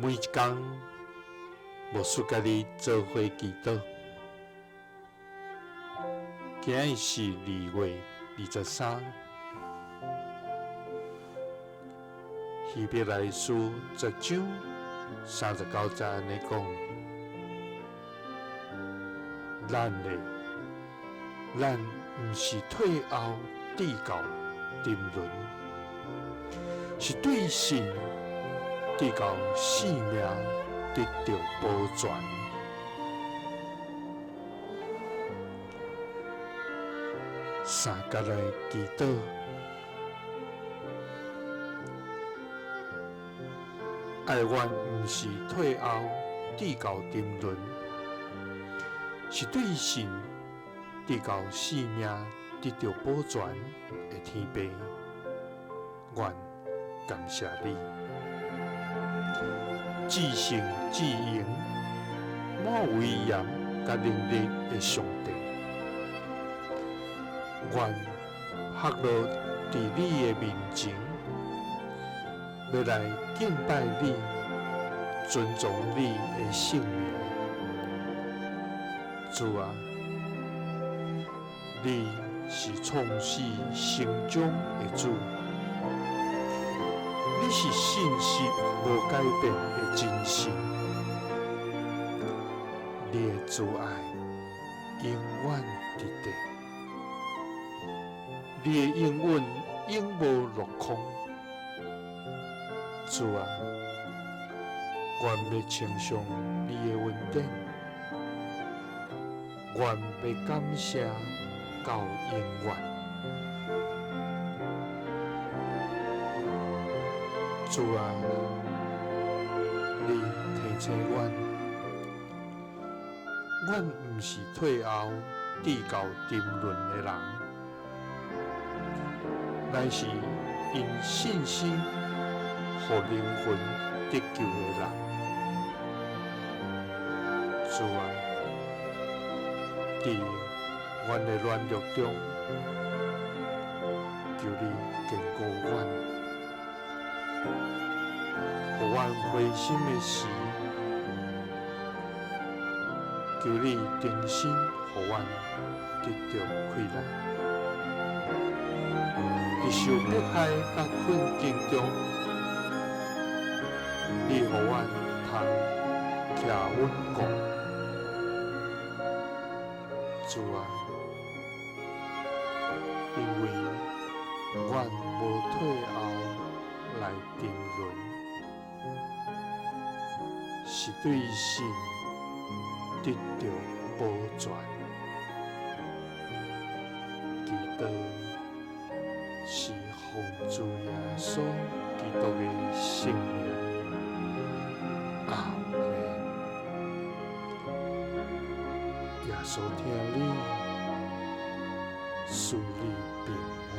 每一工，牧師佮你做伙祈禱。今日是2月23，希伯來書10章39節按呢講：咱咧，咱毋是退後至到沉淪，是對信至到性命得著保全。三角來祈禱，哀怨毋是退後至到沉淪，是對信至到性命得著保全的天父，願感謝你，至聖至榮滿威嚴佮能力的上帝，願伏落佇你的面前，欲來敬拜你，尊崇你的聖名。主啊，你是創始成終的主，你是信實無改變的真神，你的慈愛永遠佇咧，你的應允永無落空。主啊，願欲稱頌你的恩典，願欲感謝到永遠。主啊，你提醒阮，阮毋是退後至到沉淪的人，乃是因信心予靈魂得救的人。主啊，佇阮的軟弱中，求你堅固阮，予阮灰心的時，求你重新予阮得著氣力。佇受迫害佮困境中，你予阮通徛穩固。主啊，因為阮無退後來沉淪，是對信得著保全。祈禱是奉主耶穌基督的聖名，阿們。耶穌疼你，賜你平安。